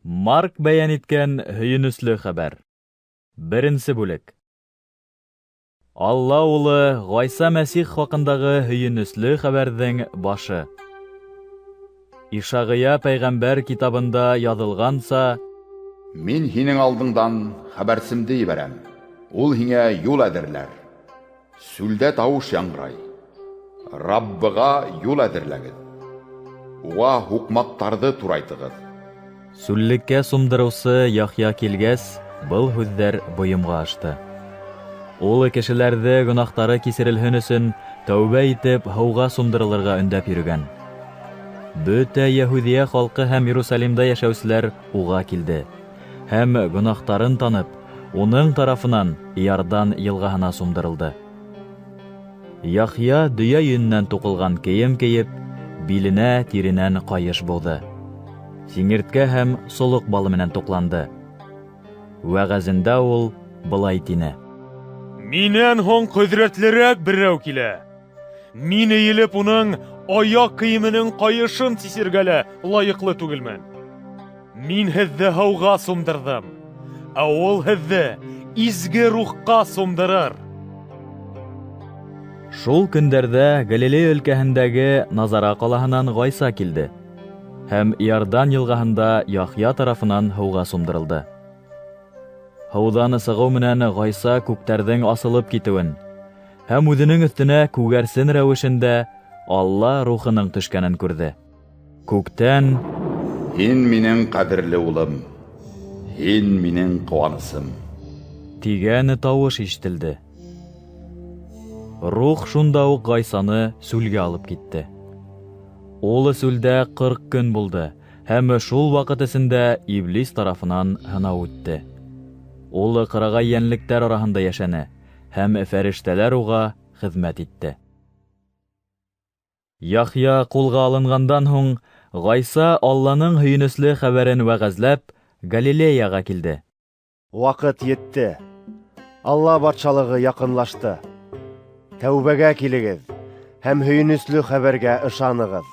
Марк бәйән иткән һөйөнөслө хәбәр. Беренсе бүлек. Алла улы Ғайса Мәсих хаҡындағы һөйөнөслө хәбәрҙең башы. Ишағия пәйғәмбәр китабында яҙылғанса: Мин һинең алдыңдан хәбәрсемде ебәрәм, ул һиңә юл әҙерләр. Сүлдә тауыш яңғырай: Раббыға юл әҙерләгеҙ, уға һуҡмаҡтарҙы турайтығыҙ. Сүллеккә сумдырыусы Яхъя килгәс, был һүҙҙәр бойомға ашты. Ул кешеләрҙе гонаһтары кисерелһен өсөн тәүбә итеп һыуға сумдырылырға өндәп йөрөгән. Бөтә Йәһүҙиә халҡы һәм Иерусалимда йәшәүселәр уға килде һәм гонаһтарын танып, уның тарафынан Иордан йылғаһына сумдырылды. Яхъя дөйә йөнөнән туҡылған кейем кейеп, биленә тиренән ҡайыш быуҙы. Сиңерткә һәм солоҡ балы менән туҡланды. Вәғәзендә ул былай тине: Минән һуң ҡөҙрәтлерәк берәү килә. Мин эйелеп уның аяҡ кейеменең ҡайышын сисергә лә лайыҡлы түгелмен. Мин һеҙҙе һыуға сумдырҙым, ә ул һеҙҙе изге рухҡа сумдырыр. Шул көндәрҙә Галилея өлкәһендәге Назара ҡалаһынан Ғайса килде һәм Иордан йылғаһында Яхъя тарафынан һыуға сумдырылды. Һыуҙан сығыу менән Ғайса күктәрҙең асылып китеүен һәм үҙенең өҫтөнә күгәрсен рәүешендә Алла рухының төшкәнен күрҙе. Күктән: Һин минең ҡәҙерле улым, һин минең ҡыуанысым, тигән тауыш ишетелде. Рух шунда уҡ Ғайсаны сүлгә алып китте. Ул сүлдә 40 көн булды һәм шул ваҡыт эсендә Иблис тарафынан һынау үтте. Ул ҡырағай йәнлектәр араһында йәшәне, һәм фәрештәләр уға хеҙмәт итте. Яхъя ҡулға алынғандан һуң Ғайса Алланың һөйөнөслө хәбәрен вәғәзләп Галилеяға килде. Ваҡыт етте. Алла батшалығы яҡынлашты. Тәүбәгә килегеҙ һәм һөйөнөслө хәбәргә ышанығыҙ,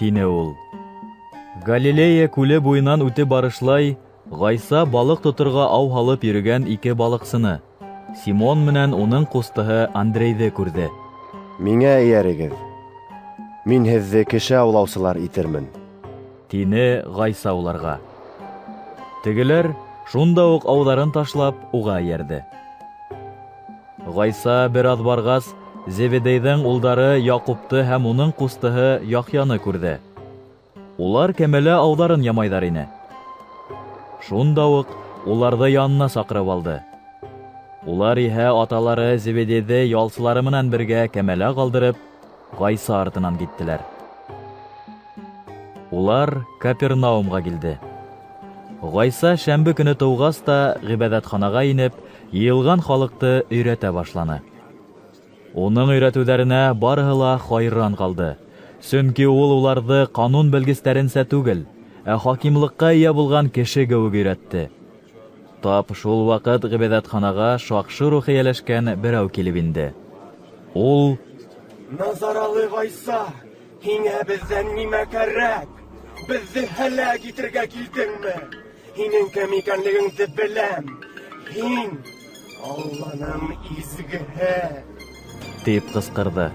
тине ул. Галилея күле буйынан үтеп барышлай, Ғайса балыҡ тоторға ау һалып йөрөгән ике балыҡсыны, Симон менән уның ҡустыһы Андрейҙы күрҙе. Миңә эйәрегеҙ. Мин һеҙҙе кеше аулаусылар итермен, тине Ғайса уларға. Тегеләр шунда уҡ ауҙарын ташлап уға эйәрҙе. Ғайса бер аҙ барғас, Зебедейҙең улдары Яҡупты һәм уның ҡустыһы Яхъяны күрҙе. Улар кәмәлә ауҙарын ямайҙар ине. Шунда уҡ уларҙы янына саҡырып алды. Улар иһә аталары Зебедейҙе ялсылары менән бергә кәмәлә ҡалдырып, Ғайса артынан киттеләр. Улар Капернаумға килде. Ғайса шәмбе көнө тыуғас та ғибәҙәтханаға инеп, йыйылған халыҡты өйрәтә башланы. Уның өйрәтеүҙәренә барыһы ла хайран ҡалды. Сөнки ул уларҙы ҡанун белгестәренсә түгел, ә хакимлыҡҡа эйә булған кеше кеүек өйрәтте. Тап шул ваҡыт ғибәҙәтханаға шаҡшы рух эйәләшкән берәү килеп инде. Ул: Назаралы Ғайса, һиңә беҙҙән нимә кәрәк? Беҙҙе һәләк итергә килдеңме? Һинең кем икәнлегеңде беләм. Һин Алланың изгеһе, тип ҡысҡырҙы.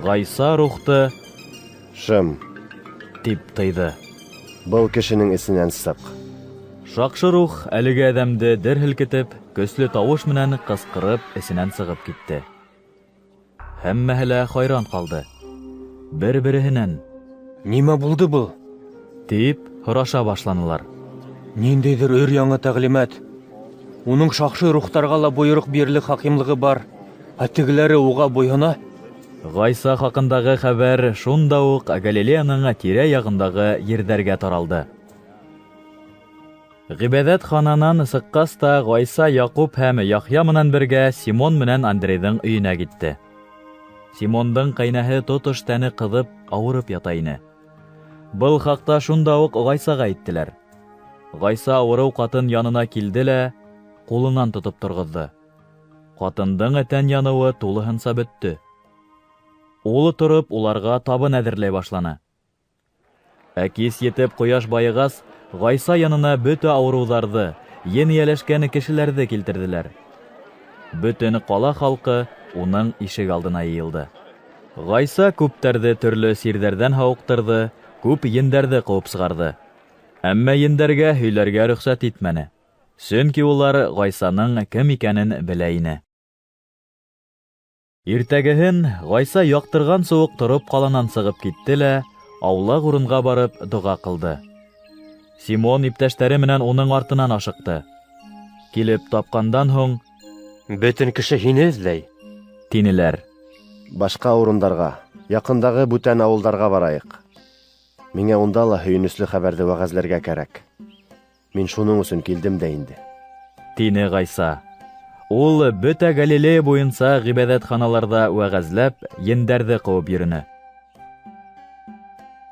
Ғайса рухты: Шым, тип тыйҙы. Был кешенең эсенән сыҡ. Шаҡшы рух әлеге әҙәмде дер һелкетеп, көслө тауыш менән ҡысҡырып эсенән сығып китте. Һәммәһе лә хайран ҡалды. Бер-береһенән: Нимә булды был? тип һораша башланылар. Ниндәйҙер өр-яңы тәғлимәт. Уның шаҡшы рухтарға ла бойороҡ бирерлек хакимлығы бар, ә тегеләре уға буйһона. Ғайса хаҡындағы хәбәр шунда уҡ Галилеяның тирә-яғындағы ерҙәргә таралды. Ғибәҙәтхананан сыҡҡас та Ғайса Яҡуп һәм Яхъя менән бергә Симон менән Андрейҙың өйөнә китте. Симондың ҡәйнәһе тотош тәне ҡыҙып, ауырып ята ине. Был хаҡта шунда уҡ Ғайсаға әйттеләр. Ғайса ауырыу ҡатын янына килде лә ҡулынан тотоп торғоҙҙо. Ҡатындың тән яныуы тулыһынса бөттө. Ул тороп уларға табын әҙерләй башланы. Ә кис етеп ҡояш байығас, Ғайса янына бөтә ауырыуҙарҙы, ен эйәләшкән кешеләрҙе килтерҙеләр. Бөтөн ҡала халҡы уның ишек алдына йыйылды. Ғайса күптәрҙе төрлө сирҙәрҙән һауыҡтырҙы, күп ендәрҙе ҡыуып сығарҙы. Әммә ендәргә һөйләргә рөхсәт итмәне. Сөнки улар Ғайсаның кем икәнен белә ине. Иртәгеһен Ғайса яҡтырғансы уҡ тороп ҡаланан сығып китте лә, аулаҡ урынға барып доға ҡылды. Симон иптәштәре менән уның артынан ашыҡты. Килеп тапҡандан һуң, Бөтөн кеше һине эҙләй, тинеләр. Башҡа урындарға, яҡындағы бүтән ауылдарға барайыҡ. Миңә унда ла һөйөнөслө хәбәрҙе вәғәзләргә кәрәк. Мин шуның өсөн килдем дә инде. Тине Ғайса. Ул бөтә Галилея буйынса ғибәҙәтханаларҙа вәғәзләп, ендәрҙе ҡыуып йөрөнө.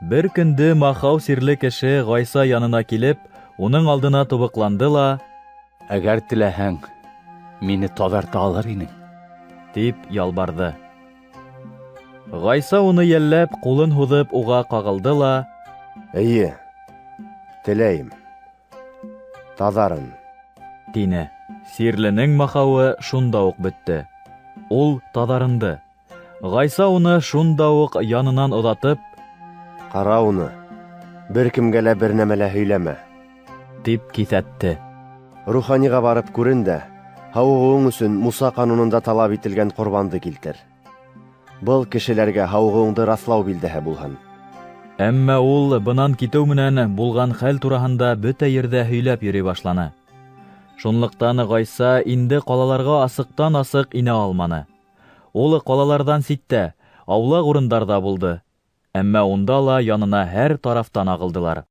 Бер көндө махау сирле кеше Ғайса янына килеп, уның алдына тубыҡланды ла, Әгәр теләһәң, мине таҙарта алыр инең. Тип ялбарҙы. Ғайса уны йәлләп, ҡулын һуҙып уға ҡағылды ла, Эйе, теләйем. Таҙарын. Тине. Сирленең махауы шунда уҡ бөттө. Ул таҙарынды. Ғайса уны шунда уҡ янынан оҙатып, Ҡара уны. Бер кемгә лә бер нәмә лә һөйләмә. Тип киҫәтте. Руханиға барып күрен дә, һауығыуың өсөн Муса ҡанунында талап ителгән ҡорбанды килтер. Был кешеләргә һауығыуыңды раҫлау билдәһе булһын. Әммә ул бынан китеү менән булған хәл тураһында бөтә ерҙә һөйләп йөрөй башланы. Шунлыҡтан Ғайса инде ҡалаларға асыҡтан-асыҡ инә алманы. Ул ҡалаларҙан ситтә, аулаҡ урындарҙа булды. Әммә унда ла янына һәр тарафтан ағылдылар.